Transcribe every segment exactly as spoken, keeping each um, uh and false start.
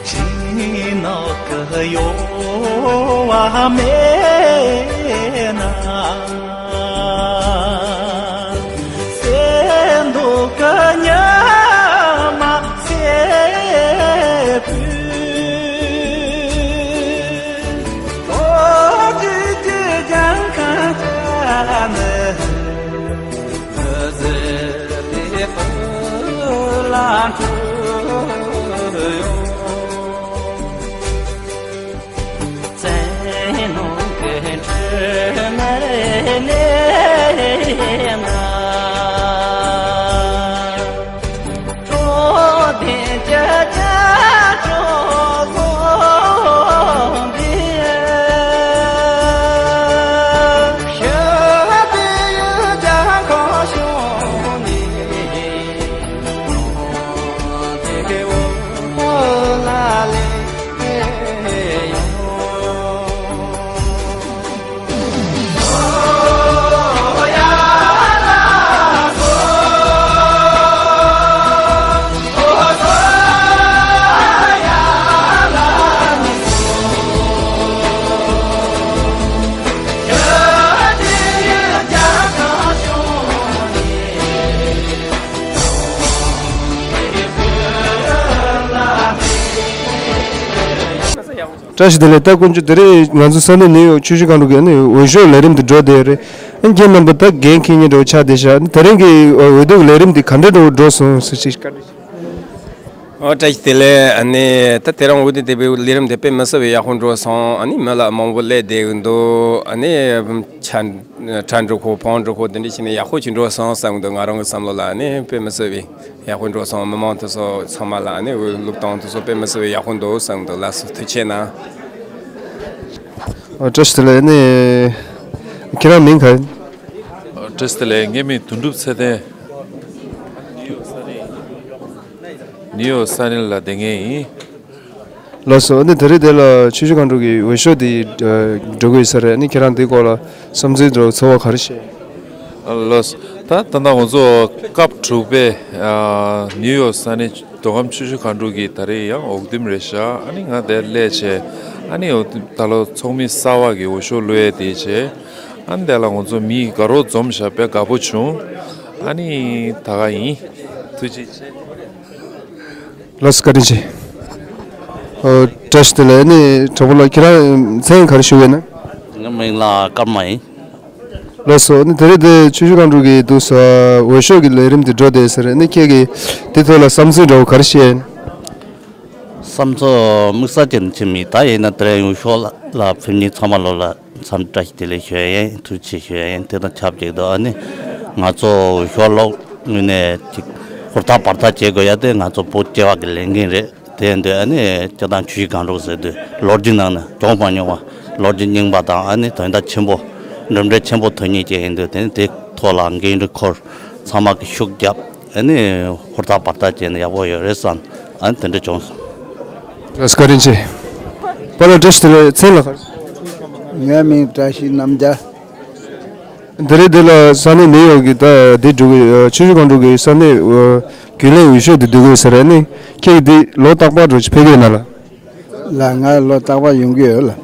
ཁྱིམ་ནང་གི་གཡོ་བ་མེད་ན། སེམས་སྡུག་གི་ཉི་མ་སེར་པོའི། ལོ་དུས་དུས་ཀྱང་ཁ་ཁ་ནི། བཀྲ་ཤིས་བདེ་ལེགས། ད་དཀོན་མཆོག། དེ་རིང་ང་ཚོ་ས་གནས་ནིའུ་ཡོག་ཆུ་བཞི་སྒང་དྲུག་གི་ནི་འོས་ཤོག་ལས་རིམ་དེ་འགྲོ་བསྡད་ཡོད་རེད། ཨ་ནི་ཁྱེད་རྣམ་པ་ད་འགན་འཁྱེར་མཁན་འདྲ་བོ་ཆགས་བསྡད་ཤག་དེ་རིང་གི་འོས་བསྡུ་ལས་རིམ་དེ་ག་འདྲ་འགྲོ་འགྲོ་སོང་ཟེར་ཞིག་ཨོ་བཀྲ་ཤིས་བདེ་ལེགས། ཨ་ནི་ད་དེ་རིང་འོས་བསྡུ་དེ་བའི་ལས་རིམ་དེ་དཔེ་མི་སྲིད་པའི་ཡག་པོ་འགྲོ་སོང་། ཨ་ནི་མི་ལ་མང་པོ་སླེབས་བསྡད་ཀྱི་འདུག་ཨ་ནི་ཆ་གྲ་འགྲིག་ཁོ་བང་འགྲིག་ཁོ་དེ་འདྲ་བྱས་ནས་ཡག་པོ་ཅིག་འགྲོ་སོང་བསམ་གྱི་འདུག་ང་རང་གི་བསམ་བློ་ལ་ཨ་ནི་དཔེ་མི་སྲིད་པའི་ཡག་པོ་འགྲོ་སོང་། མི་མང་དེ་ཚོ་ཚང་མ་ལ་ཨ་ནི་འོས་བླུགས་སྟངས་དེ་ཚོ་དཔེ་མི་སྲིད་པའི་ཡག་པོ་འདུག་བསམ་གྱི་འདུག་ལགས་སོ། ཐུགས་རྗེ་གནང་། ཨ། བཀྲ་ཤིས་བདེ་ལེགས། ཨ་ནི་ཁྱེད་རང་མིང་ག་རེ། ཨ། བཀྲ་ཤིས་བདེ་ལེགས། ངའི་མིང་དོན་གྲུབ་ཚེ་བརྟན། ནིའུ་ཡོག་ས་གནས་ལ་བསྡད་མཁན་ཡིན། ལགས་སོ། ཨ་ནི་དེ་རིང་དེ་ལ་ཆུ་བཞི་སྒང་དྲུག་གི་འོས་ཤོག་དེ་འགྲོ་གི་ཡོད་ས་རེད། ཨ་ནི་ཁྱེད་རང་དེའི་སྐོར་ལ་བསམ་ཚུལ་འདྲ་བོ་ཚོར་བ་ག་རེ་བཤད། ཨ། ལགས་སོ། ད་ད་ལྟ་ང་ཚོ་སྐབས་དྲུག་པའི་ཨ་ནིའུ་ཡོག་ས་གནས་མདོ་ཁམས་ཆུ་བཞི་སྒང་དྲུག་གི་ད་རེས་ཡང་འོས་བསྡུ་རེད་ཤག་ཨ་ནི་ང་དེར་སླེབས་བྱས། ཨ་ནི་འོས་བསྡུ་ད་ལོ་ཚོགས་མི་གསར་པ་གི་འོས་ཤོག་བླུགས་ཡས་དེ་བྱས། ཨ་ནི་དེ་ལ་ང་ཚོ་མི་དགའ་རབ་འཛོམས་ཤག་དཔེ་དགའ་པོ་བྱུང་། ཨ་ནི་ད་ག་ཡིན། ཐུགས་རྗེ་ཆེ། ལགས་སོ། བཀའ་དྲིན་ཆེ། ཨོ། བཀྲ་ཤིས་བདེ་ལེགས། ཨ་ནི་དྲང་པོ་ལ་ཁྱེད་རང་མཚན་ག་རེ་ཞུ་གི་ཡོད་ན། ངའི་མིང་ལ་ཀརྨ་ཡིན། ལགས་སོ། ཨ་ནི་དེ་རིང་དེ་ཆུ་བཞི་སྒང་དྲུག་གི་འདུག་ས་འོས་ཤོག་གི་ལས་རིམ་དེ་འགྲོ་བསྡད་ས་རེད། ཨ་ནི་ཁྱེད་ཀྱིས་དེ་ཐོག་ལ་བསམ་ཚུལ་འདྲ་བོ་ག་རེ་བཤད། བསམ་ཚུལ་དམིགས་བསལ་ཅན་ཅིག་མེད། ད་ཡིན་ན་དེ་རིང་འོས་ཤོག་ལ་ལ་ཕེབས་མཁན་ཚང་མ་ལོ་ལ་འཚམས་བཀྲ་ཤིས་བདེ་ལེགས་ཞུ་ཡ་ཡིན། ཐུགས་རྗེ་ཆེ་ཞུ་ཡ་ཡིན། དེ་དང་ཆབས་ཅིག་ཏུ་ཨ་ནི་ང་ཚོ་འོས་ཤོག་སློག་ངོས་ནས་ཅིག་ཧུར་ཐག་བར་ཐག་བྱེད་དགོས་ཡ་དེ་ང་ཚོ་བོད་སྐྱེ་བ་གི་ལས་འགན་རེད། དེ་ཡིན་དུས་ཨ་ནི་སྤྱིར་བཏང་ཆུ་བཞི་སྒང་དྲུག་ཟེར་དུས་ལོ་རྒྱུས་ནང་ན་བྱུང་མ་མྱོང་བ། ལོ་རྒྱུས་རྙིང་པ་དང་ཨ་ནི་དོན་དག་ཆེན་པོ་གྲུབ་འབྲས་ཆེན་པོ་ཐོན་མཁན་ཅིག་ཡིན་དུས་དེ་ནི་དེ་ཐོག་ལ་འགན་འཁྲི་འཁུར། ཚང་མ་གིས་ཤུགས་བརྒྱབ། ཨ་ནི་ཧུར་ཐག་བར་ཐག་བྱས་ན་ཡག་པོ་ཡོད་རེད་བསམ། ཨ་ནི་དེ་འདྲ་བྱུང་སོང་། ལགས་སོ། བཀའ་དྲིན་ཆེ། པཱ་ལགས་བཀྲ་ཤིས་བདེ་ལེགས། མཚན་ལ་ག་རེ། ངའི་མིང་བཀྲ་ཤིས་རྣམ་རྒྱལ། དེ་རིང་འདི་ལ་ས་གནས་ནིའུ་ཡོག་གི་ད་འདི་འགྲོ་གི་ཆུ་བཞི་སྒང་དྲུག་གི་ས་གནས་རྒྱུན་ལས་འོས་ཤོག་འདི་བསྡུ་གི་ཡོད་ས་རེད། ཨ་ནི་ཁྱེད་ཀྱིས་འདི་ལོ་རྟག་པར་འགྲོ་ཆེད་ཕེབས་ཀྱི་ཡོད་ན་ལགས། ལགས། ང་ལོ་རྟག་པར་ཡོང་གི་ཡོད་ལགས།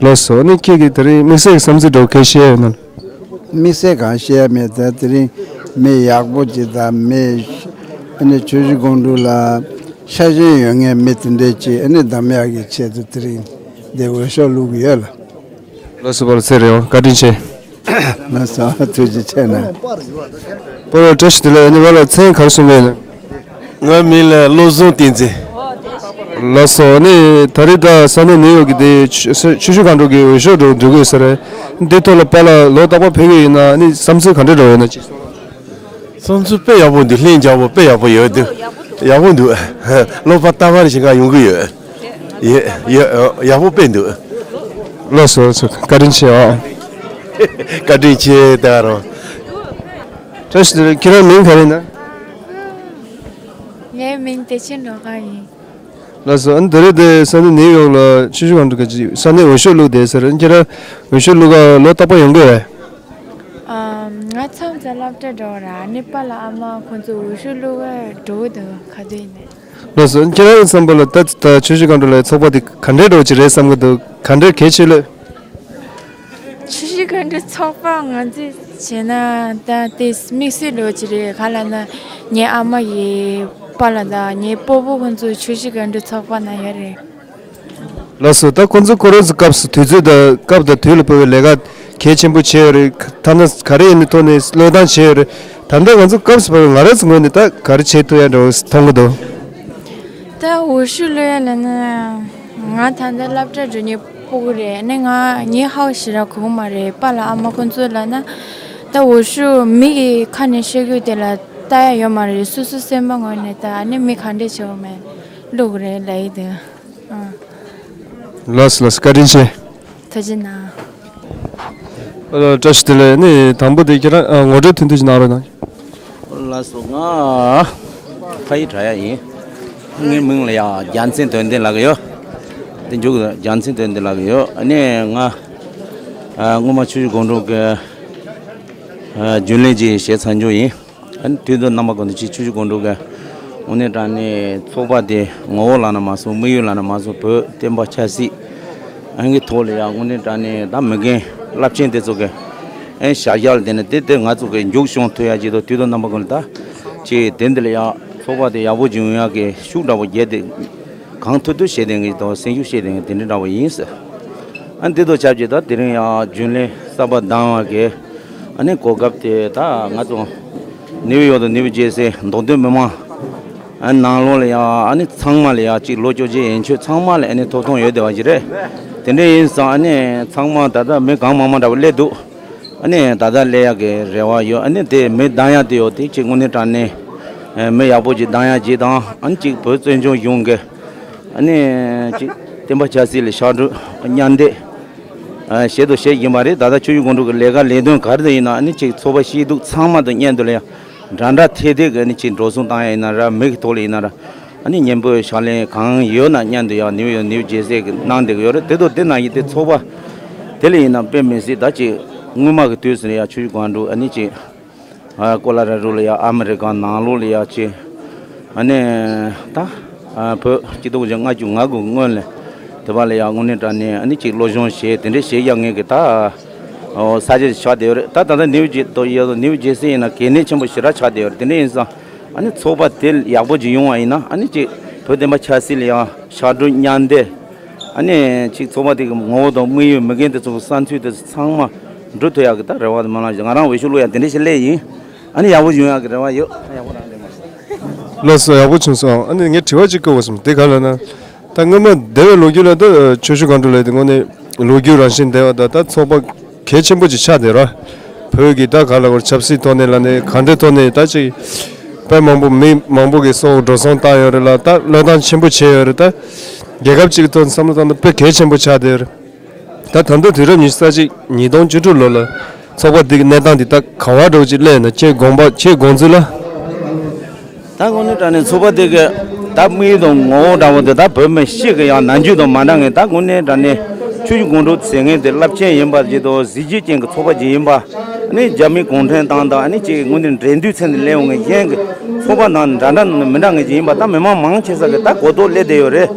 ལགས་སོ། ཨ་ནི་ཁྱེད་ཀྱིས་དེ་རིང་དམིགས་བསལ་གྱི་བསམ་ཚུལ་འདྲ་བོ་ག་རེ་བཤད་ཡོད་ན། དམིགས་བསལ་གང་བཤད་ཡ་མེད། ད་དེ་རིང་མི་ཡག་པོ་ཅིག་དང་མི་ཨ་ནི་ཆུ་བཞི་སྒང་དྲུག་ལ་ཤ་ཞེན་ཡོད་མཁན་མི་དེ་འདྲས་ཅིག་ཨ་ནི་གདམ་ཡག་གི་ཆེད་དུ་དེ་རིང་འདི་འོས་ཤོག་བླུག་གི་ཡོད་ལགས། ལགས་སོ། པཱ་ལགས་ཚེ་རིང་བཀའ་དྲིན་ཆེ། ལགས་སོ། ཐུགས་རྗེ་ཆེ་གནང་། པཱ་ལགས་བཀྲ་ཤིས་བདེ་ལེགས། ཨ་ནི་པཱ་ལགས་མཚན་ག་རེ་གསུང་གི་ཡོད་ན། ངའི་མིང་ལ་བློ་བཟང་བསྟན་འཛིན། ལགས་སོ། ཨ་ནི་ད་རེས་ད་ས་གནས་ནིའུ་ཡོག་གི་དེ་ཆུ་ཆུ་བཞི་སྒང་དྲུག་གི་འོས་ཤོག་འགྲོ་འགྲོ་གི་ཡོད་ས་རེད། འདི་ཐོག་ལ་པཱ་ལགས་ལོ་རྟག་པར་ཕེབས་ཀྱི་ཡིན་ན་ཨ་ནི་བསམ་ཚུལ་ག་འདྲ་འདྲ་བོ་ཡོད་ན་ཅིག་གསུང་། བསམ་ཚུལ་དཔེ་ཡག་པོ་འདུག་ལྷན་རྒྱས་པོ་དཔེ་ཡག་པོ་ཡོད་འདུག་ཡག་པོ་འདུག་ལོ་པ་རྟག་པར་ཞིག་ག་ཡོང་གི་ཡོད། ཡོད་ཡོད། ཡག་པོ་དཔེ་འདུག་ལགས་སོ། ལགས་སོ། བཀའ་དྲིན་ཆེ་ཨ། བཀའ་དྲིན་ཆེ། ད་རང་ བཀྲ་ཤིས་བདེ་ལེགས། ཁྱེད་རང་མིང་ག་རེ་ཡིན་ན། ངའི་མིང་བདེ་ཆེན་སྒྲོལ་དཀར་ཡིན། ལགས་སོ། ཨ་ནི་ད་རེས་དེ་ས་གནས་ནིའུ་ཡོག་ལ་ཆུ་བཞི་སྒང་དྲུག་གི་ས་གནས་འོས་ཤོག་བླུགས་བསྡད་ཟེར། ཨ་ནི་ཁྱེད་རང་འོས་ཤོག་བླུགས་ག་ལོ་རྟག་པར་ཡོང་གི་རེད། ཨམ། ང་མཚམས་མཚམས་སློབ་གྲྭ་འགྲོ་བ་ར། ཨ་ནི་པཱ་ལགས་ཨ་མ་ཁོང་ཚོ་འོས་ཤོག་བླུགས་ག་འགྲོ་གི་འདུག་ག་དུས་ཡིན་ནའི། ལགས་སོ། ཁྱེད་རང་གི་བསམ་པ་ལ་ད་ད་ཆུ་བཞི་སྒང་དྲུག་ལ་ཚོགས་པ་དེ་ག་འདྲའི་འདྲ་བོ་ཅིག་རེད་བསམ་གི་འདུག་ག་འདྲའི་གལ་ཆེ་ལོས། ཆུ་བཞི་སྒང་དྲུག་ཚོགས་པ་ང་ཚོས་བྱས་ན་ད་དེ་དམིགས་བསལ་འདྲ་བོ་ཅིག་རེད། ག་ལབ་ན་ངའི་ཨ་མ་ཡི་པཱ་ལགས་དང་ངའི་སྤོ་བོ་ཁོང་ཚོ་ཆུ་བཞི་སྒང་དྲུག་ཚོགས་པ་ནང་ཡོད་རེད། ལགས་སོ། ད་ཁོང་ཚོ་ཁོ་རང་ཚོ་སྐབས་སུ་དུས་ཚོད་དང་སྐབས་དང་དུས་ལ་བབས་པའི་ལས་ཀ་གལ་ཆེན་པོ་བྱས་ཡོད་རེད། ཐ་ན་ག་རེ་ཡིན་ནའི་ཐོག་ནས་བློས་བཏང་བྱས་ཡོད་རེད། ད་ལྟ་ང་ཚོ་སྐབས་སུ་བབས་པའི་ང་རང་ཚོ་ངོས་ནས་ད་ག་རེ་བྱེད་ཐུབ་ཡ་འདྲ་བོ་མཐོང་གི་འདུག་ད་འོས་ཤོག་བླུག་ཡ་ལབ་ན། ང་ད་ལྟ་སློབ་གྲྭ་འགྲོ་མཁན་སྤུ་གུ་རེད། ཨ་ནི་ང་ངའི་ཧ་གོ་ཞེ་དྲག་གོ་གི་མ་རེད། པཱ་ལགས་ཨ་མ་ཁོང་ཚོ་ལབ་ན། ད་འོས་ཤོག་མི་གི་ཁ་ནས་བཤད་རྒྱུ་དེ་ལ་ལྟ་ཡ་ཡོད་མ་རེད། སོ་སོ་སེམས་པ་ངོས་ནས་ད་ཨ་ནི་མི་ག་འདྲས་བྱེད་དགོས་མེད་བླུག་གི་རེད་ལབ་ཡི་འདུག་ཨ། ལགས་སོ་ལགས་སོ། བཀའ་དྲིན་ཆེ། ཐུགས་རྗེ་གནང་། ཨ། བཀྲ་ཤིས་བདེ་ལེགས། ནི་དང་པོ་དེ་ཁྱེད་རང་ཨ་ངོ་སྤྲོད་ཐུང་ཐུང་ཞིག་གནང་རོགས་གནང་། ལགས་སོ། ང་ཕ་ཡུལ་བྲག་གཡབ་ཡིན། ངའི་མིང་ལ་ཡ་རྒྱལ་མཚན་དོན་ལྡན་ལབ་ཀྱི་ཡོད། དེ་མཇུག་རྒྱལ་མཚན་དོན་ལྡན་ལབ་ཀྱི་ཡོད། ཨ་ནི་ང་ཨ་སྔོན་མ་ཆུ་བཞི་སྒང་དྲུག་གི་ཨ་རྒྱུན་ལས་ཅིག་བྱས་ཚར་རྒྱུ་ཡིན། ཨ་ནི་དུས་དང་རྣམ་པ་ཀུན་ཏུ་ཅིག་ཆུ་བཞི་སྒང་དྲུག་གི་དངོས་གནས་དྲང་གནས་ཚོགས་པ་དེ་ངོ་བོ་ལབ་ན་མ་སོང་། དམིགས་ཡུལ་ལབ་ན་མ་སོང་། བོད་བསྟན་པ་ཆབ་སྲིད་ཨ་ནི་གི་ཐོག་ལ་ཡང་དངོས་གནས་དྲང་གནས་ད་མི་རྒན་རླབས་ཆེན་དེ་ཚོ་གི་ཨ་ནི་བྱ་གཞག་ལ་བརྟེན་ནས་དེ་དེ་ང་ཚོ་གི་མཇུག་སྐྱོང་ཐུབ་ཡ་ཅིག་དང་། དུས་དང་རྣམ་པ་ཀུན་ལ་ད་ཅིག་དེ་འདི་ལ་ཡང་ཚོགས་པ་དེ་ཡག་པོ་ཅིག་ཡོང་ཡ་གི་ཤུགས་དྲག་པོ་རྒྱས་ཏེ་གང་ཐུབ་ཐུབ་བྱས་ཏེ་ངས་དང་སེམས་ཤུགས་བྱས་ཏེ་ངས་དེ་འདྲ་འདྲ་བོ་ཡིན་ཟེར། ཨ་ནི་དེ་དང་ཆབས་ཅིག་ད་དེ་རིང་ཡང་རྒྱུན་ལས་གསར་པ་བདམས་པ་གི་ཨ་ནི་གོ་སྐབས་དེ་ད་ང་ཚོ་ནིའུ་ཡོག་དང་ནིའུ་ཇེ་སི་མདོ་སྟོད་མི་མང་ཨ་ནི་ནང་ལོགས་ལ་ཡང་ཨ་ནི་ཚང་མ་ལ་ཡང་ཅིག་ལོ་བཅོ་བརྒྱད་ཡན་ཆོད་ཚང་མ་ལ་ཨ་ནི་ཐོབ་ཐང་ཡོད་བསྡད་པ་ཞིག་རེད། དེ་འདྲ་ཡིན་ཙང་ཨ་ནི་ཚང་མ་ད་ལྟ་མི་གང་མང་མང་འདྲ་བོ་སླེབས་འདུག་ཨ་ནི་ད་ལྟ་སླེབས་ཡག་གི་རེ་བ་ཡོད། ཨ་ནི་དེ་མི་བདམས་ཡག་དེ་ཡོད་དེ་ཅིག་དངོས་གནས་དྲང་གནས་མི་ཡག་པོ་ཅིག་བདམས་ཡག་ཅིག་དང་། ཨ་ནི་ཅིག་བོད་བཙན་བྱོལ་གཞུང་གི་ཨ་ནི་ཅིག་བསྟན་པ་ཆབ་སྲིད་ལ་ཕྱག་སྒྲུབ་མཉམ་འདེགས་ཨ་བྱེད་དང་བྱེད་བཞིན་པ་རེད། ད་ལྟ་ཆུ་བཞི་སྒང་དྲུག་གི་ལས་ཀ་ལས་དོན་ག་རེ་དང་ཡིན་ན་ཨ་ནི་ཅིག་ཚོགས་པ་སྐྱིད་སྡུག་ཚང་མ་དང་མཉམ་དུ་ལ་ཡང་འདྲ་འདྲ་ཐད་ཐད་ཀྱི་ཨ་ནི་ཅིག་འགྲོ་སོང་བཏང་ཡ་ཡིན་ན་ར། མི་གི་ཐོག་ལ་ཡིན་ན་ར། ཨ་ནི་སྙན་པོའི་ཕྱག་ལེན་གང་ཡོད་ན་མཉམ་དུ་ཡང་ནིའུ་ཡོག་ནིའུ་ཇེ་སི་གི་གནང་བསྡད་ཀྱི་ཡོད་རེད། དེ་དང་དེ་ནང་བཞིན་དེ་ཚོགས་པ་དེ་ལ་ཡིན་ན་དཔེ་མི་སྲིད་ད་ཅིག་སྔོན་མ་གི་དུས་སུ་ཡང་ཆུ་བཞི་སྒང་དྲུག་ཨ་ནི་ཅིག་ཨ་ཀོ་ལོ་ར་ཌོ་ལ་ཡང་ཨ་མི་རི་ཀ་ནང་ལོགས་ལ་ཡང་ཅིག་ཨ་ནི་ད་ཨ་བོད་སྤྱི་ལོ་ཆིག་སྟོང་དགུ་བརྒྱ་ལྔ་བཅུ་ང་དགུ་སྔོན་ལ་དེ་བ་ལ་ཡང་དངོས་གནས་དྲང་གནས་ཨ་ནི་ཅིག་སློབ་སྦྱོང་བྱས་དེ་འདྲ་བྱེད་ཡག་ངེས་ཀྱི་ད་ཨོ་ས་ཆ་ཆགས་བསྡད་ཡོད་རེད། ད་ད་ལྟ་ནིའུ་ཇེ་དང་ཡོད་དང་ནིའུ་ཇེ་སི་ཡིན་ན་གལ་གནད་ཆེན་པོ་ཞེ་དྲག་ཆགས་བསྡད་ཡོད་རེད། དེ་འདྲ་ཡིན་ཙང་ཨ་ནི་ཚོགས་པ་དེ་ཡག་པོ་ཅིག་ཡོང་བ་ཡིན་ན་ཨ་ནི་ཅིག་བོད་བསྟན་པ་ཆབ་སྲིད་ལ་ཡང་ཕྱག་སྒྲུབ་མཉམ་འདེགས། ཨ་ནི་ཅིག་ཚོགས་པ་དེ་གི་ངོ་བོ་དང་དམིགས་ཡུལ་མི་རྒན་དེ་ཚོ་གི་བསམ་ཚུལ་དེ་ཚང་མ་འགྲུབ་ཐུབ་ཡག་གི་ད་རེ་བ་དང་སྨོན་ལམ་ཞིག་ང་རང་འོས་ཤོག་བླུག་ཡག་དེ་འདྲ་ཞིག་སླེབས་ཡིན། ཨ་ནི་ཡག་པོ་ཡོང་ཡག་གི་རེ་བ་ཡོད། ཡག་པོ་རང་རེད་མ་གཏོགས། ལགས་སོ། ཡག་པོ་བྱུང་སོང་། ཨ་ནི་ངས་དྲི་བ་གཅིག་བཀོད་དགོས་སོང་། དེ་ག་ལབ་ན། ད་སྔོན་མ་འདས་པའི་ལོ་རྒྱུས་ལ་ད་ཆུ་བཞི་སྒང་དྲུག་ལབ་དེ་དངོས་གནས་ལོ་རྒྱུས་རང་བཞིན་ལྡན་པ་དང་ད་ཚོགས་པ་གལ་ཆེན་པོ་ཅིག་ཆགས་བསྡད་ར། བོད་ཀྱི་ད་ག་ལ་བར་ཆབ་སྲིད་ཐོག་ནས་ལ་ནས་ག་འདྲའི་ཐོག་ནས་ད་ཅིག་དཔེ་མང་པོ་མི་མང་པོ་གི་སྲོག་འགྲོ་སོང་བཏང་ཡོད་རེད་ལ། ད་བློས་བཏང་ཆེན་པོ་བྱས་ཡོད་རེད། ད་རྒྱལ་ཁབ་ཅིག་གི་ཐོག་ནས་བསམ་བློ་བཏང་ན་དཔེ་གལ་ཆེན་པོ་ཆགས་བསྡད་ཡོད་རེད། ད་ད་དུང་དུས་རབས་ཉི་ཤུ་རྩ་གཅིག་ཉིས་སྟོང་བཅུ་དྲུག་ལོ་ལ་ཚོགས་པ་འདི་གི་གནས་སྟངས་འདི་ད་ག་བ་འགྲོ་ཅིག་སླེབས་ན་ཁྱེད་དགོངས་པ་ཁྱེད་དགོངས་ཚུལ་ལ། ད་དངོས་གནས་དྲང་གནས་ཚོགས་པ་དེ་གི་ད་དམིགས་ཡུལ་དང་ངོ་བོ་འདྲ་བོ་དེ་ད་བོད་མི་སྤྱི་གི་ཡང་ནམ་རྒྱུན་དང་མ་འདྲ་ངེས། ད་དངོས་གནས་དྲང་གནས་ཆུ་བཞི་སྒང་དྲུག་ཟེར་མཁན་དེ་རླབས་ཆེན་ཡིན་པ་ཅིག་དང་གཟི་བརྗིད་ཅན་གྱི་ཚོགས་པ་ཅིག་ཡིན་པ། ཨ་ནི་རྒྱ་མི་གུང་ཁྲན་ཏང་དང་ཨ་ནི་ཅིག་དངོས་གནས་འགྲན་བསྡུར་ཚན་ནས་སླེབས་འོང་མཁན་གཞན་གྱི་ཚོགས་པ་དང་འདྲ་འདྲ་མི་འདྲ་མཁན་ཅིག་ཡིན་པ་ད་མི་མང་མང་ཆེ་ས་གི་ད་གོ་རྟོགས་སླེབས་བསྡད་ཡོད་རེད།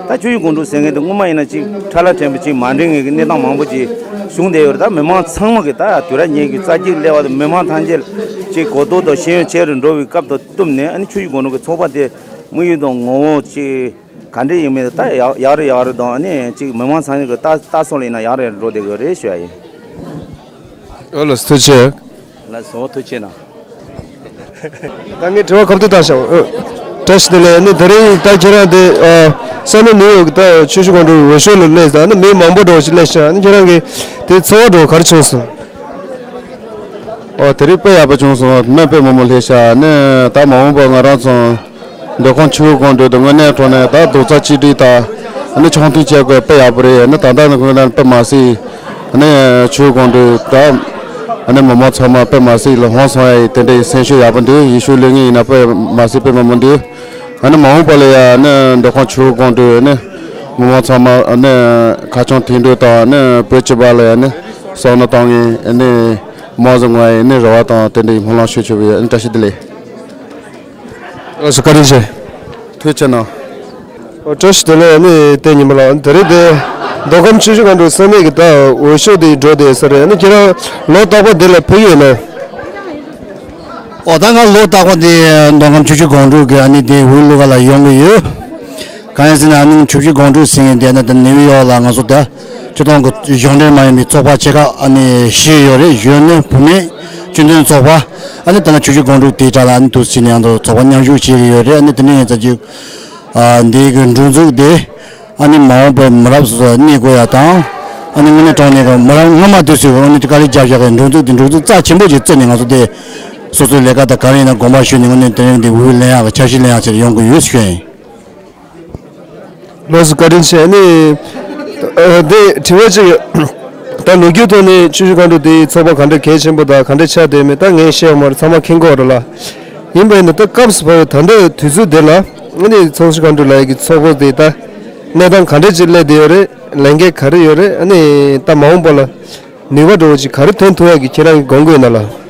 ད་ཆུ་བཞི་སྒང་དྲུག་ཟེར་མཁན་དེ་སྔོན་མ་ཡིན་ན་ཅིག་ཁྲ་ལ་ཕྲན་བུ་ཅིག་མ་འགྲིག་མཁན་གྱི་གནས་སྟངས་མང་པོ་ཅིག་བྱུང་བསྡད་ཡོད་རེད། ད་མི་མང་ཚང་མ་གི་ད་དུས་རབས་ཉེར་གཅིག་རྩ་གཅིག་སླེབས་པ་དང་མི་མང་ཐམས་ཅད་ཅིག་གོ་རྟོགས་དང་ཤེས་ཡོན་ཆེ་རུ་འགྲོ་བའི་སྐབས་དང་བསྟུན་ནས་ཨ་ནི་ཆུ་བཞི་སྒང་དྲུག་གི་ཚོགས་པ་དེ་དམིགས་ཡུལ་དང་ངོ་བོ་ཅིག་ག་འདྲ་ཡིན་མིན་ད་ཡག་ཡག་རེད་ཡག་རེད་དང་ཨ་ནི་ཅིག་མི་མང་ཚང་མ་གི་ད་ལྟ་སོང་ལ་ཡིན་ན་ཡག་རེད་འགྲོ་བསྡད་ཡོད་རེད་ཞུ་ཡ་ཡིན། ཨོ་ལགས་སོ་ཐུགས་རྗེ་ཆེ། ལགས་སོ་ཐུགས་རྗེ་གནང་། ད་ངས་དྲི་བ་ཁ་ཐུག་བཏང་བཞག་ཨ། བཀྲ་ཤིས་བདེ་ལེགས། ནི་ད་རེས་ད་ཁྱེད་རང་དེ་ཨ་ས་གནས་ནིའུ་ཡོག་ད་ཆུ་བཞི་སྒང་དྲུག་འོས་ཤོག་ལ་སླེབས་ད་ནི་མི་མང་པོ་འདྲ་བོ་ཞིག་སླེབས་ཤག་ནི་ཁྱེད་རང་གི་དེ་ཚོར་བ་འདྲ་བོ་ག་རེ་བྱུང་སོང་། ཨོ་དེ་རིང་དཔེ་ཡག་པོ་བྱུང་སོང་། མི་དཔེ་མང་པོ་སླེབས་ཤག་ནི་ད་མ་འོངས་པ་ང་རང་ཚོ་འདི་ཁོང་ཆུ་བཞི་སྒང་དྲུག་དེ་དངོས་གནས་དྲང་གནས་ད་རྡོག་རྩ་གཅིག་སྒྲིལ་དང་ནི་ཆུང་མཐུན་བྱེད་དགོས་དཔེ་ཡག་པོ་རེད། ནི་ད་ལྟ་ནི་དངོས་གནས་དཔེ་མ་སྲིད་ནི་ཆུ་བཞི་སྒང་དྲུག་ད་ ཨ་ནི་མི་མང་ཚང་མ་དཔེ་མ་སྲིད་ལ་ཧང་སང་ཡ་ཡི་དེ་འདྲའི་སེམས་ཤུགས་ཡག་པོ་འདུག་ཡེ་ཤུ་ལོས་ངན་ཡིན་ན་དཔེ་མ་སྲིད་དཔེ་མི་མང་འདུག་ཨ་ནི་མ་འོངས་པ་ལ་ཡ་ཨ་ནི་མདོ་ཁམས་ཆུ་བཞི་སྒང་དྲུག་ཨ་ནི་མི་མང་ཚང་མ་ཨ་ནི་ཁ་བྱང་མཐུན་སྒྲིལ་དང་ཨ་ནི་བོད་སྤྱི་པ་ལ་ཡ་ཨ་ནི་བསམ་བློ་གཏོང་ངེས་ཨ་ནི་མང་ཟིག་ངོ་ཡ་ཨ་ནི་རེ་བ་དང་དེ་འདྲའི་སྨོན་ལམ་ཞུ་ཆོག་པའི་ཨ་ནི་བཀྲ་ཤིས་བདེ་ལེགས། ལགས་སོ་བཀའ་དྲིན་ཆེ། ཐུགས་རྗེ་གནང་། ཨོ་བཀྲ་ཤིས་བདེ་ལེགས། ཨ་ནི་ཏེ་ཉི་མ་ལགས། ཨ་ནི་ད་རེས་དེ་མདོ་ཁམས་ཆུ་བཞི་སྒང་དྲུག་ས་གནས་ཀྱི་ད་འོས་ཤོག་དེ་འགྲོ་བསྡད་ས་རེད། ཨ་ནི་ཁྱེད་རང་ལོ་རྟག་པར་འདི་ལ་ཕེབས་ཡོད་ན། ཨོ་ད་ང་ལོ་རྟག་པར་འདི་མདོ་ཁམས་ཆུ་བཞི་སྒང་དྲུག་གི་ཨ་ནི་དེ་འོས་བླུག་ག་ལ་ཡོང་གི་ཡོད། གང་ཡིན་ཟེར་ན་ཨ་ནི་ཆུ་བཞི་སྒང་དྲུག་ཟེར་མཁན་དེ་ན་ད་ནིའུ་ཡོག་ལ་ང་ཚོ་ད་སྤྱི་བཏང་གི་གཞུང་འབྲེལ་མ་ཡིན་པའི་ཚོགས་པ་ཆེ་ཁག་ཨ་ནི་བཞི་ཡོད་རེད། གཞོན་ནུ་བུད་མེད་སྤྱི་མཐུན་ཚོགས་པ། ཨ་ནི་ད་ལྟ་ཆུ་བཞི་སྒང་དྲུག་དེའི་གྲས་ལ་ཨ་ནི་འདུག་ཟེར་ནས་ཡང་ཚོགས་པ་མཉམ་ཞུགས་བྱེད་ཀྱི་ཡོད་རེད། ཨ་ནི་དེ་ནས་ཡིན་ཙང་ཅིག་ཨ་འདི་གི་སྒྲིག་འཛུགས་དེ་ཨ་ནི་མ་འོངས་པར་མི་རབས་སུ་གནས་དགོས་ཡ་དང་། ཨ་ནི་དངོས་གནས་དྲང་གནས་ཀྱི་མི་རབས་སྔོན་མ་དེ་ཚོས་ཨ་ནི་དཀའ་ལས་རྒྱབ་བཞག་གི་སྒྲིག་འཛུགས་དེ་སྒྲིག་འཛུགས་རྩ་ཆེན་པོ་ཅིག་བརྩིས་ནས་ང་ཚོ་དེ་སོ་སོའི་ལས་ཀ་དང་ག་རེ་ཡིན་ན་དགོངས་པ་ཞུས་ནས་དངོས་གནས་དེ་རིང་འདི་འོས་ལེན་ཡག་གི་འཆར་གཞི་ལེན་ཡག་ཆེད་ཡོང་གི་ཡོད་ཞུ་ཡིན། ལགས་སོ་བཀའ་དྲིན་ཆེ། ཨ་ནི་ཨ་དེ་དྲི་བ་གཅིག་ད་ལོ་རྒྱུས་ཐོག་ནས་ཆུ་བཞི་སྒང་དྲུག་དེའི་ཚོགས་པ་ག་འདྲ་གལ་ཆེན་པོ་དང་ག་འདྲ་ཆགས་བསྡད་མེད་ད་ངས་བཤད་ཡོད་མ་རེད། ཚང་མ་མཁྱེན་གྱི་ཡོད་རེད་ལ། ཡིན་པ་ཡིན་ན་ད་སྐབས་སུ་བབས་པའི་ད་ལྟ་དུས་ཚོད་འདི་ལ་ཨ་ནི་ཆུ་བཞི་སྒང་དྲུག་ལབ་ཡག་གི་ཚོགས་པ་དེ་ད་གནས་སྟངས་ག་འདྲ་ཅིག་སླེབས་བསྡད་ཡོད་རེད། ལས་འགན་ག་རེ་ཡོད་རེད། ཨ་ནི་ད་མ་འོངས་པ་ལ་ནུས་པ་འདྲ་བོ་ཅིག་ག་རེ་ཐོན་ཐུབ་ཡག་གི་ཁྱེད་རང་གི་དགོངས་དག་ཡོད་ན་ལ།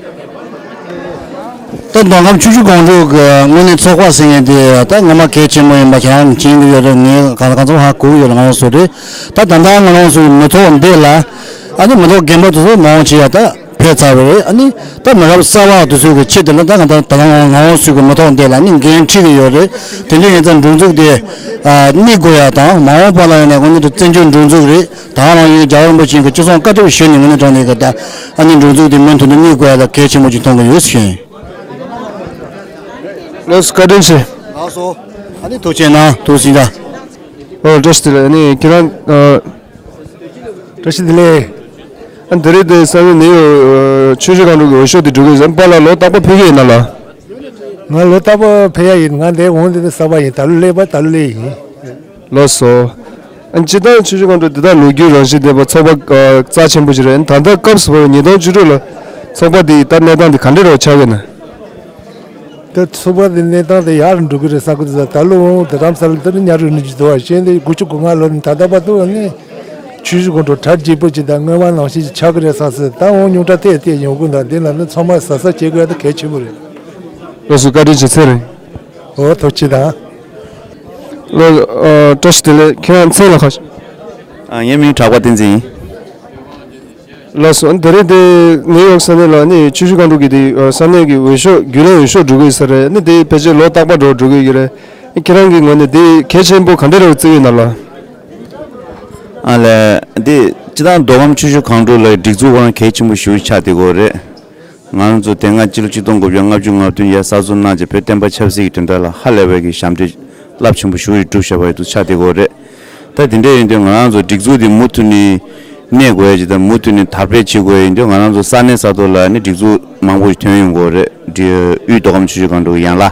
ད་མདོ་ཁམས་ཆུ་བཞི་སྒང་དྲུག་གི་དངོས་གནས་ཚོགས་པ་ཟེར་མཁན་དེ་ད་ངོ་མ་གལ་ཆེན་པོ་ཡིན་པ་ཁྱེད་རང་མཁྱེན་གྱི་ཡོད་རེད། ངས་གང་ལ་གང་འཚམ་ཧ་གོ་གི་ཡོད་རེད། ང་རང་ཚོ་རེད། ད་ད་ལྟ་ང་རང་ཚོའི་མི་ཐོག་འདི་ལ་ཨ་ནི་མི་ཐོག་རྒན་པ་དེ་ཚོ་མང་ཆེ་ཡ་ད་ཕེབས་ཚར་བ་རེད། ཨ་ནི་ད་མི་རབས་གསར་བ་དེ་ཚོའི་གི་ཆེད་དུ་ལ་ད་ང་ད་ད་ང་རང་ཚོའི་གི་མི་ཐོག་འདི་ལ་ཨ་ནི་འགན་འཁྲི་གི་ཡོད་རེད། དེ་འདྲ་ཡིན་ཙང་སྒྲིག་འཛུགས་དེ་ཨ་གནས་དགོས་ཡ་དང་མ་འོངས་པ་ལ་ཡང་ནས་དངོས་གནས་དུ་བཙན་བྱོལ་སྒྲིག་འཛུགས་རེད། ད་རང་ཡོད་རྒྱལ་བ་རིན་པོ་ཆེ་གི་སྤྱི་ཚོགས་བཀའ་སྒྲུབ་ཞུས་ནས་ངོས་ནས་དྲང་གནས་གི་ད་ཨ་ནི་སྒྲིག་འཛུགས་དེ་མུ་མཐུད་དུ་གནས་དགོས་ཡ་ལ་གལ་ཆེན་པོ་ཅིག་མཐོང་གི་ཡོད་ཟེར་ཞུ་ཡིན། ལགས་སོ་བཀའ་དྲིན་ཆེ། ལགས་སོ། ཨ་ནི་ཐུགས་རྗེ་གནང་། ཐུགས་རྗེ་གནང་། ཨོ་བཀྲ་ཤིས་བདེ་ལེགས། ཨ་ནི་ཁྱེད་རང་ཨ། བཀྲ་ཤིས་བདེ་ལེགས། ཨ་ནི་དེ་རིང་དེ་ས་གནས་ནིའུ་ཡོག་ཆུ་བཞི་སྒང་དྲུག་གི་འོས་ཤོག་དེ་སྒྲུབ་ཀྱི་ཡོད་ཟེར་པཱ་ལགས་ལོ་རྟག་པར་ཕེབས་ཀྱི་ཡོད་ན་ལ། ང་ལོ་རྟག་པར་ཕེབས་ཡ་ཡིན། ང་འདིར་འོང་དེ་ནི་གསར་པ་ཡིན། ད་ལོ་སླེབས་པ་ད་ལོ་སླེབས་ཡིན། ལགས་སོ། ཨ་ནི་སྤྱིར་བཏང་ཆུ་བཞི་སྒང་དྲུག་འདི་དག་ལོ་རྒྱུས་རང་བཞིན་ལྡན་པ་ཚོགས་པ་ཨ་རྩ་ཆེན་པོ་ཞིག་རེད། ད་ལྟ་སྐབས་སུ་བབས་པའི་ཉིས་སྟོང་བཅུ་དྲུག་ལ་ཚོགས་པ་འདི་ད་གནས་སྟངས་འདི་ག་འདྲ་རེད་ཆགས་ཀྱི་ན། ད་ཚོགས་པ་འདི་གནས་སྟངས་དེ་ཡག་རུ་འགྲོ་གི་རེད་བསམ་གི་འདུག་ད་ལོ་འོང་དེ་རམ་ས་ལ་འདི་ནི་ཉ་རུ་ནི་ཅི་དོ་བ་ཤེས་འདི་དགུ་བཅུ་གོ་ལྔ་ལོ་ནི་ད་ལྟ་བར་དུ་ནི་ཆུ་བཞི་སྒང་དྲུག་གྲ་རྒྱས་པོ་ཅིག་དང་སྔོན་མ་ནང་བཞིན་ཅིག་ཆགས་ཀྱི་རེད་བསམ་སྲིད། ད་འོང་ཉུང་དྲག་ཏེ་ཏེ་ཡོང་གི་འདུག་འདི་ལ་ནི་ཚང་མ་གཟབ་གཟབ་བྱེད་དགོས་ཡ་ད་གལ་ཆེན་པོ་རེད། ལགས་སོ་བཀའ་དྲིན་ཆེ། ཚེ་རིང་། འོ་ཐུགས་རྗེ་གནང་། ལགས་ཨ་བཀྲ་ཤིས་བདེ་ལེགས། ཁྱེད་རང་མཚན་ལ་ག་ཨ་ངའི་མིང་གྲགས་པ་བསྟན་འཛིན་ཡིན། ལགས་སོ། ཨ་ནི་ད་རེས་དེ་ནིའུ་ཡོག་ས་གནས་ལ་ནི་ཆུ་བཞི་སྒང་དྲུག་གི་དེ་ཨ་ས་གནས་ཀྱི་འོས་ཤོག་རྒྱུན་ལས་འོས་ཤོག་སྒྲུབ་ཀྱི་ཡོད་ས་རེད། ནི་དེ་ཕལ་ཆེར་ལོ་རྟག་པར་འགྲོ་སྒྲུབ་ཀྱི་ཡོད་རེད། ཁྱེད་རང་གི་ངོས་ནས་དེ་གལ་ཆེན་པོ་ག་འདྲ་རེད་བརྩི་ཡོད་ན་ལ། ཨ་ལས། འདི་སྤྱིར་བཏང་མདོ་ཁམས་ཆུ་བཞི་སྒང་དྲུག་ལ་སྒྲིག་འཛུགས་ཁོ་རང་གལ་ཆེན་པོ་ཞེ་པོ་ཆགས་བསྡད་ཀྱི་ཡོད་རེད། ང་རང་ཚོ་དེ་སྔ་སྤྱི་ལོ་ཆིག་སྟོང་དགུ་བརྒྱ་ལྔ་བཅུ་ང་བདུན་ཡར་གསར་འཛུགས་གནང་རྗེས་བོད་བསྟན་པ་ཆབ་སྲིད་ཀྱི་དོན་དག་ལ་ཧ་ལས་པའི་གི་ཞབས་འདེགས་རླབས་ཆེན་པོ་ཞེ་པོ་ཅིག་བསྒྲུབས་བཞག་པ་ཡིན་དུས་ཆགས་བསྡད་ཀྱི་ཡོད་རེད། ད་དེ་འདྲ་ཡིན་དུས་ང་རང་ཚོ་སྒྲིག་འཛུགས་འདི་མུ་མཐུད་ནས་གནས་དགོས་ཡ་ཅིག་དང་མུ་མཐུད་ནས་དར་སྤེལ་བྱེད་དགོས་ཡ་ཡིན་དུས་ང་རང་ཚོ་ས་གནས་ས་ཐོག་ལ་ནི་སྒྲིག་འཛུགས་མང་པོ་ཞིག་ཐོན་ཡོང་གི་ཡོད་རེད། དབུས་མདོ་ཁམས་ཆུ་བཞི་སྒང་དྲུག་ཡན་ལ།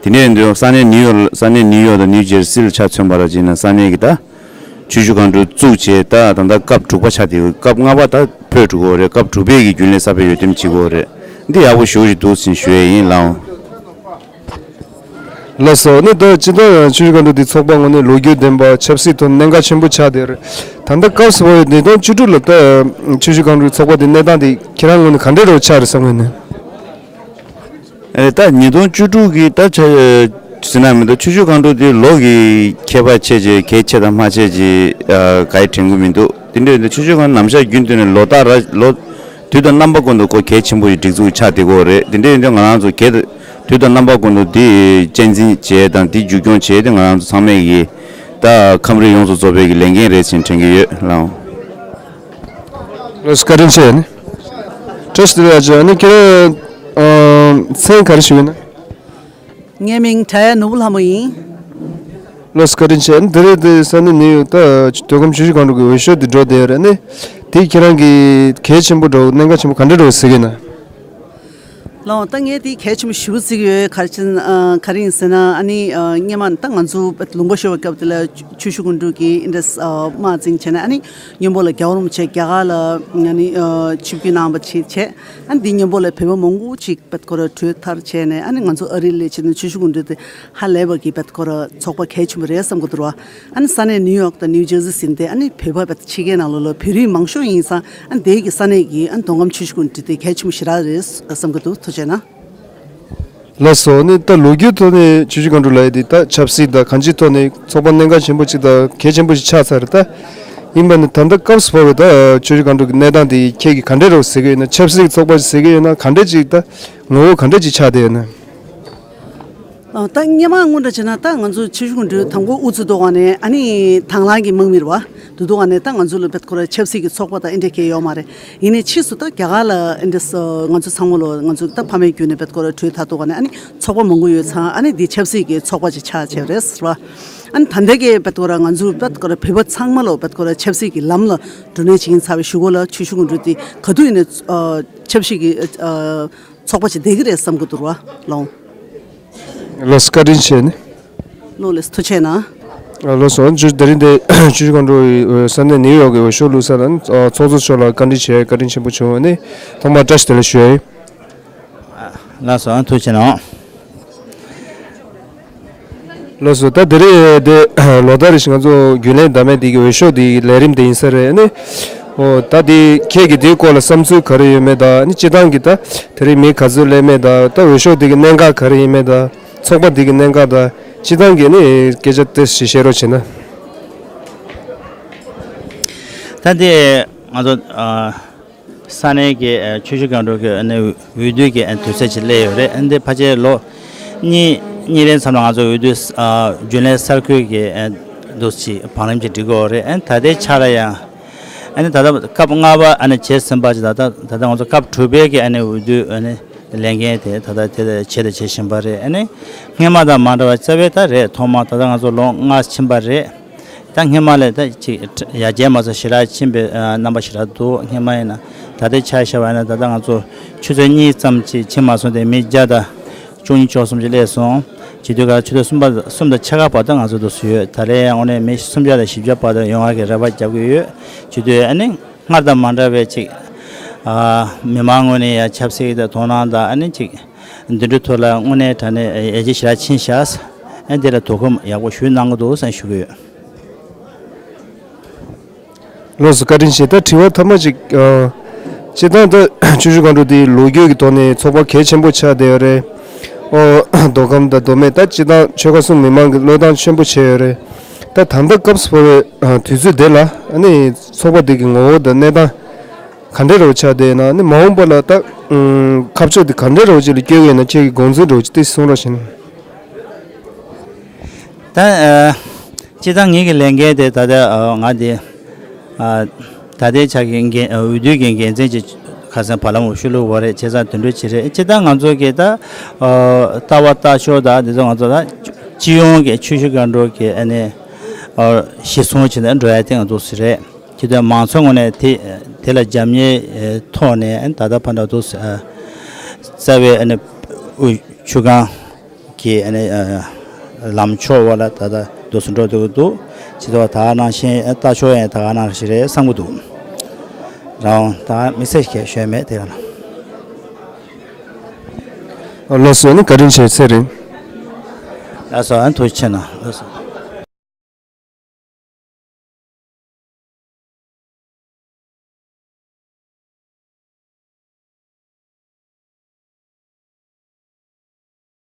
དེ་འདྲ་ཡིན་དུས་ས་གནས་ནིའུ་ཡོག་ས་གནས་ནིའུ་ཡོག་དང་ནིའུ་ཇར་སི་ལ་ཆ་མཚོན་པ་ར་ཅིག་ཡིན་ན་ས་གནས་ཀྱི་ད་ཆུ་བཞི་སྒང་དྲུག་བཙུགས་བྱས་ད་ད་ལྟ་སྐབས་དྲུག་པ་ཆགས་བསྡད་ཡོད། སྐབས་ལྔ་པ་ད་ཕུད་འགྲོ་གི་ཡོད་རེད། སྐབས་དྲུག་པའི་གི་རྒྱུན་ལས་གསར་པ་འོས་འདེམས་བྱེད་ཀྱི་ཡོད་རེད། འདི་ཡག་པོ་ཞེ་པོ་ཞིག་འདུག་ཟེར་ཞུ་ཡས་ཡིན་ལགས། ལགས་སོ། ནི་ད་སྤྱིར་བཏང་ཡང་ཆུ་བཞི་སྒང་དྲུག་འདི་ཚོགས་པ་ངོས་ནས་ལོ་རྒྱུས་ལྡན་པ་ཆབ་སྲིད་ཐོག་གནད་འགག་ཆེན་པོ་ཆགས་བསྡད་ཡོད་རེད། ད་ལྟ་སྐབས་སུ་བབས་པའི་ཉིས་སྟོང་བཅུ་དྲུག་ལ་ད་ཆུ་བཞི་སྒང་དྲུག་ཚོགས་པ་འདི་གནས་སྟངས་འདི་ཁྱེད་རང་ངོས་ནས་ག་འདྲ་རེ་ཆགས་རེད་བསམ་གི་ཡོད་ན། ཨེ་ད་ཉིས་སྟོང་བཅུ་དྲུག་གི་ད་ཆ་ཟེར་ན་མི་འདུག་ཆུ་བཞི་སྒང་དྲུག་དེ་ལོ་གི་ཁྱད་པར་ཕྱེ་རྗེས་གལ་ཆེ་དང་མ་ཆེ་རྗེས་ཨ་ག་ཡེ་དྲན་གི་མི་འདུག་དེ་འདྲ་ཡིན་དུས་ཆུ་བཞི་སྒང་ནམ་ཞག་རྒྱུན་དུ་ནས་ལོ་ལྟར་ར་ལོ་དུས་དང་རྣམ་པ་ཀུན་ཏུ་ཁོ་གལ་ཆེན་པོ་ཡི་སྒྲིག་འཛུགས་ཆགས་བསྡད་ཀྱི་ཡོད་རེད། དེ་འདྲ་ཡིན་དུས་ང་རང་ཚོ་གལ་དུས་དང་རྣམ་པ་ཀུན་ཏུ་དེ་གཅེས་འཛིན་བྱས་དང་དེ་མཇུག་སྐྱོང་བྱས་ཏེ་ང་རང་ཚོ་ཚང་མས་ཀྱི་ད་ཁམས་རིགས་ཡོངས་སུ་རྫོགས་པའི་གི་ལས་འགན་རེད་ཟེར་དྲན་གྱི་ཡོད་ལགས། ལགས་སོ་བཀའ་དྲིན་ཆེ། བཀྲ་ཤིས་བདེ་ལེགས་ཨ་ཅག་ནི་ཁྱེད་རང་མཚན་ག་རེ་ཞུ་ཡིན་ན། ངའི་མིང་བྲག་གཡབ་ནོར་བུ་ལྷ་མོ་ཡིན། ལགས་སོ་བཀའ་དྲིན་ཆེ། ཨ་ནི་དེ་རིང་དེ་ས་གནས་ནིའུ་ཡོག་ད་མདོ་ཁམས་ཆུ་བཞི་སྒང་དྲུག་གི་འོས་ཤོག་དེ་འགྲོ་བསྡད་ཡོད་རེད། ཨ་ནི་དེ་ཁྱེད་རང་གི་གལ་ཆེན་པོ་འདྲ་བོ་གནད་འགག་ཆེན་པོ་ག་འདྲ་འདྲ་བོ་གཟིགས་ཀྱི་ན། ལགས། ད་ངས་དེ་གལ་ཆེན་པོ་ཞེ་པོ་བརྩི་གི་ཡོད། ག་རེ་ཡིན་ཟེར་ན། ཨ་ནི་ཨ་སྔོན་མ་ད་ང་ཚོ་ལུང་པ་ཤོར་བའི་སྐབས་དེ་ལ་ཆུ་ཆུ་ཤུགས་འགྲོས་ཀྱིས་ཨིན་ཌི་སི་ཨ་དམག་འཛིང་བྱས་ནས། ཨ་ནི་མཉམ་པོ་ལ་རྒྱལ་བ་རིན་པོ་ཆེ་རྒྱ་གར་ལ་ཨ་ནི་ཨ་ཆིབས་བསྒྱུར་གནང་བ་བྱས་བྱས། ཨ་ནི་དེ་མཉམ་པོ་ལ་བོད་པ་མང་པོ་ཅིག་བེད་ཁོ་ར་བྲོས་ཐར་བྱས་ནས། ཨ་ནི་ང་ཚོ་ཨ་རི་ལ་བྱས་ན་ཆུ་ཤུགས་འགྲོས་དེ་ཧ་ལས་པ་གི་བེད་ཁོ་ར་ཚོགས་པ་གལ་ཆེན་པོ་རེད་བསམ་གི་འདུག་ར། ཨ་ནི་ས་གནས་ནིའུ་ཡོག་དང་ནིའུ་ཇར་སི་ཟིན་ཏེ། ཨ་ནི་བོད་པ་བེད་ཕྱི་རྒྱལ་ནང་ལོགས་ལ་བོད་རིགས་མང་ཤོས་ཡིན་ཙང་། ཨ་ནི་དེ་གི་ས་གནས་ཀྱི་ཨ་ནི་མདོ་ཁམས་ཆུ་ཤུགས་འགྲོས་དེ་གལ་ཆེན་པོ་ཞེ་དྲག་རེད་བསམ་གི་འདུག། ཐུགས་རྗེ་གནང་། ལགས་སོ། ནི་ད་ལོ་རྒྱུས་ཐོག་ནས་ཆུ་ཤུགས་སྒང་དྲུག་ལབ་ཡས་འདི་ད་ཆབ་སྲིད་དང་གང་ཅིའི་ཐོག་ནས་ཚོགས་པ་གནད་འགག་ཆེན་པོ་ཅིག་དང་གལ་ཆེན་པོ་ཞིག་ཆགས་ཚར་རེད། ད་ཡིན་པ་ནི་ད་ལྟ་སྐབས་སུ་བབས་པའི་ད་ཆུ་ཤུགས་སྒང་དྲུག་གི་གནས་སྟངས་འདི་ཁྱེད་ཀྱིས་ག་འདྲས་རོགས་ཟེར་གི་ཡོད་ན། ཆབ་སྲིད་ཀྱི་ཚོགས་པ་ཞིག་ཟེར་གི་ཡོད་ན། ག་འདྲས་ཅིག་ད་ངོ་བོ་ག་འདྲས་ཅིག་ཆགས་བསྡད་ཡོད་ན། ཨ། ད་སྔོན་མ་དངོས་འབྲེལ་བྱས་ན། ད་ང་ཚོ་ཆུ་ཤུགས་སྒང་དྲུག་དང་པོ་དབུ་ཚུགས་དུས་སྒང་ནས། ཨ་ནི་དང་བླངས་ཀྱི་དམག་མི་རེད་བ། དེ་དུས་སྒང་ནས་ད་ང་ཚོ་ལ་བེད་ཁོ་ར་ཆབ་སྲིད་ཀྱི་ཚོགས་པ་དང་ཨེ་འདྲས་གང་ཡང་ཡོད་མ་རེད། ཡིན་ནའི་ཕྱིས་སུ་ད་རྒྱ་གར་ལ་ཨེ་འདྲས་སོ། ང་ཚོ་ཚང་མ་ལོ། ང་ཚོ་ད་ཕ་མེས་བརྒྱུད་ནས་བེད་ཁོ་ར་བྲོས་ཐར་དུས་སྒང་ནས། ཨ་ནི་ཚོགས་པ་མང་པོ་ཡོད་ཙང་། ཨ་ནི་འདི་ཆབ་སྲིད་ཀྱི་ཚོགས་པ་ཅིག་ཆགས་བྱས་རེད་ཟེར་བ། ཨ་ནི་ད་ལྟ་གི་བེད་ཁོ་ར་ང་ཚོ་བེད་ཁོ་ར་བོད་པ་ཚང་མ་ལོ་བེད་ཁོ་ར་ཆབ་སྲིད་ཀྱི་ལམ་ལ་འགྲོ་ནས་བྱིན་ཚར་བའི་གཞུག་གུ་ལ་ཆུ་ཤུགས་སྒང་དྲུག་དེ་ག་དུས་ཡིན་ནའི་ཨ་ཆབ་སྲིད་ཀྱི་ཨ་ཚོགས་པ་ཅིག་བསྡད་ཀྱི་རེད་བསམ་གི་འདུག་ར། ལགས། ལགས་སོ། བཀའ་དྲིན་ཆེ་ནི། ལགས་ལགས། ཐུགས་རྗེ་གནང་། ཨ། ལགས་སོ། ཆུ། དེ་རིང་འདི་ཆུ་ཤུགས་སྒང་དྲུག་ས་གནས་ནིའུ་ཡོག་གི་འོས་ཤོག་བླུགས་ས་ལ་ནི་ཚོགས་གཙོ་མཆོག་ལ་བཀའ་དྲིན་ཆེ། བཀའ་དྲིན་ཆེན་པོ་བྱུང་བ་ནི་ཐོག་མར་བཀྲ་ཤིས་བདེ་ལེགས་ཞུ་ཡ་ཡིན། ལགས་སོ། ཐུགས་རྗེ་གནང་། ལགས་སོ། ད་དེ་རིང་འདི་ལོ་ལྟར་རེ་བཞིན་ང་ཚོ་རྒྱུན་ལས་ཟླ་མེད་འདི་གི་འོས་ཤོག་འདི་ལས་རིམ་དེ་ཡིན་ས་རེད། ཨ་ནི་ཨོ། ད་འདི་ཁྱེད་ཀྱིས་འདིའི་སྐོར་ལ་བསམ་ཚུལ་ག་རེ་ཡོད་མེད་དང་། ཨ་ནི་སྤྱིར་བཏང་གི་ད་དེ་རིང་མི་ག་ཚོད་སླེབས་མེད་དང་། ད་འོས་ཤོག་འདི་གི་གནད་འགག་ག་རེ་ཡིན་མེད་དང་། ཚོགས་པ་འདི་གི་གནད་འགག་དང་། སྤྱིར་བཏང་གི་ནི་སྐད་ཆ་དེ་ཞིག་བཤད་རོགས་བྱེད་ན། ད་འདི་ང་ཚོ་ཨ་ས་གནས་ཀྱི་ཨ་ཆུ་ཤུགས་སྒང་དྲུག་གི་ཨ་ནི་འོས་བསྡུ་གི་ཨ་དུས་ཚོད་ཅིག་སླེབས་ཡོད་རེད། ཨ་འདི་ཕལ་ཆེར་ལོ་གཉིས་གཉིས་རིང་མཚམས་ལ་ང་ཚོ་འོས་བསྡུ་ཨ་རྒྱུན་ལས་གསར་བསྐོས་ཀྱི་ཨ་འདུག་ཅིག་བང་རིམ་ཅིག་སྒྲིག་དགོས་རེད། ཨ་ད་ལྟའི་ཆ་ལ་ཡང་ཨ་ནི་ད་ལྟ་སྐབས་ལྔ་པ་ཨ་ནི་བྱས་ཟིན་པ་ཅིག་ད་ལྟ་ད་ལྟ་ང་ཚོ་སྐབས་དྲུག་པའི་གི་ཨ་ནི་འོས་བསྡུ་ཨ་ནི་ལས་འགན་དེ་ད་ལྟ་དེ་ལ་བྱེད་དང་བྱེད་བཞིན་པ་རེད། ཨ་ནི་སྔོན་མ་དང་མ་འདྲ་བ་རྩ་བའི་ད་རེད། ཐོག་མ་ད་ལྟ་ང་ཚོ་ལོ་ལྔ་ཕྱིན་པ་རེད། ད་སྔོན་མ་ལས་ད་ཅིག་ཡར་རྒྱས་མ་སོང་། ཞེ་དྲག་ཕྱིན་པའི་ཨ་རྣམ་པ་ཞེ་དྲག་འདུག། སྔོན་མ་ཡིན་ན་ད་ལྟའི་ཆ་བཞག་པ་ཡིན་ན་ད་ལྟ་ང་ཚོ་ཆུ་ཚོད་གཉིས་ཙམ་ཅིག་ཕྱིན་མ་སོང་སྟེ་མི་བརྒྱ་དང་བཅུ་གཉིས་བཅུ་གསུམ་ཅིག་སླེབས་སོང་། བྱེད་དུས་ག་ཆུ་ཚོད་གསུམ་པ་གསུམ་དང་ཕྱེད་ཀ་བར་དུ་ང་ཚོ་འདུག་སེ་ཡོད། ད་རེས་ཡང་དངོས་གནས་མི་སུམ་བརྒྱ་དང་བཞི་བརྒྱ་བར་དུ་ཡོང་བ་གི་རེ་བ་རྒྱག་གི་ཡོད། བྱེད་དུས་ཨ་ནི་སྔར་དང་མ་འདྲ་བའི་ཅིག་ཨ་མི་མང་ངོས་ནས་ཡང་ཆབ་སྲིད་དང་དོ་སྣང་དང་། ཨ་ནི་ཅིག་འདི་འདྲའི་ཐོག་ལ་དངོས་གནས་དྲང་གནས་ཡར་རྒྱས་ཞེ་དྲག་ཕྱིན་ཤག། ཨ་འདི་ལ་དོ་ཁུར་ཡག་པོ་ཞིག་གནང་གི་འདུག་བསམ་ཞུ་གི་ཡོད། ལགས་སོ། བཀའ་དྲིན་ཆེ། ད་དྲི་བ་མཐའ་མ་ཅིག། ཨ་སྤྱིར་བཏང་ད་ཆུ་ཤུགས་སྒང་དྲུག་འདི་ལོ་རྒྱུས་ཀྱི་ཐོག་ནས་ཚོགས་པ་གལ་ཆེན་པོ་ཆགས་བསྡད་ཡོད་རེད། ཨོ། མདོ་ཁམས་དང་མདོ་སྨད་ད་སྤྱིར་བཏང་ཆོལ་ཁ་གསུམ་མི་མང་གི་བློས་བཏང་ཆེན་པོ་བྱས་ཡོད་རེད། ད་ད་ལྟ་སྐབས་སུ་བབས་པའི་ཨ་དུས་ཚོད་འདི་ལ་ཨ་ནི་ཚོགས་པ་འདི་གི་ངོ་བོ་དང་གནས་སྟངས་ག་འདྲ་རོ་ཆགས་བསྡད་ཡོད་ན། ཨ་ནི་མ་འོངས་པ་ལ་ད་ཨུམ་ཁ་ཕྱོགས་འདི་ག་འདྲ་རོ་ཅིག་ལ་བསྐྱོད་ཀྱི་ཡོད་ན། ཁྱེད་ཀྱི་དགོངས་ཚུལ་རོ་ཅིག་ཏོག་ཙམ་གསུང་རོགས་བྱེད་ན། ད་ཨ་སྤྱིར་བཏང་ངེད་ཀྱི་ལས་འགན་དེ་ད་ལྟ་ཨ་ང་དེ་ཨ་ད་ལྟའི་ཆ་གི་འགན་ཨ་འོས་བསྡུ་གི་འགན་འཛིན་གྱི་ཁ་སང་བར་ལམ་འོས་ཤོག་བླུགས་པ་རེད། བྱས་ཙང་དེ་འདྲ་ཅིག་རེད། སྤྱིར་བཏང་ང་ཚོ་གི་ད་ཨ་ལྟ་བ་ལྟ་ཕྱོགས་ད་འདི་ཚོ་ང་ཚོ་ད་སྤྱི་ཡོངས་ཀྱི་ཆུ་ཤུགས་སྒང་དྲུག་གི་ཨ་ནི་ཨ་གཞི་བཟུང་བྱས་ནས་འགྲོ་ཡ་དེ་ང་ཚོ་ཟེར་རེད། དེ་དུས་མང་ཚོགས་ངོས་ནས་དེ་དེ་ལ་རྒྱབ་གཉེར་ཐོག་ནས་ད་ལྟ་ཕར་འགྲོ་འདུག། རྩ་བའི་ཨ་ནི་དབུས་ཆུ་སྒང་གི་ཨ་ནི་ལམ་ཕྱོགས་འོག་ལ་ད་ལྟ་འདུག་སེ་འགྲོ་འདུག་འདུག། ཅི་ལྟར་ད་ག་ནང་བཞིན་ལྟ་ཕྱོགས་ཡང་ད་ག་ནང་བཞིན་རེད་བསམ་གྱི་འདུག། རང་ད་དམིགས་བསལ་གྱི་ཞུ་ཡ་མེད་དེ་རང་། ལགས་སོ། ཨ་ནི་བཀའ་དྲིན་ཆེ། ཚེ་རིང་། ལགས་སོ། ཨ་ནི་ཐུགས་རྗེ་ཆེ་གནང་། ལགས་སོ།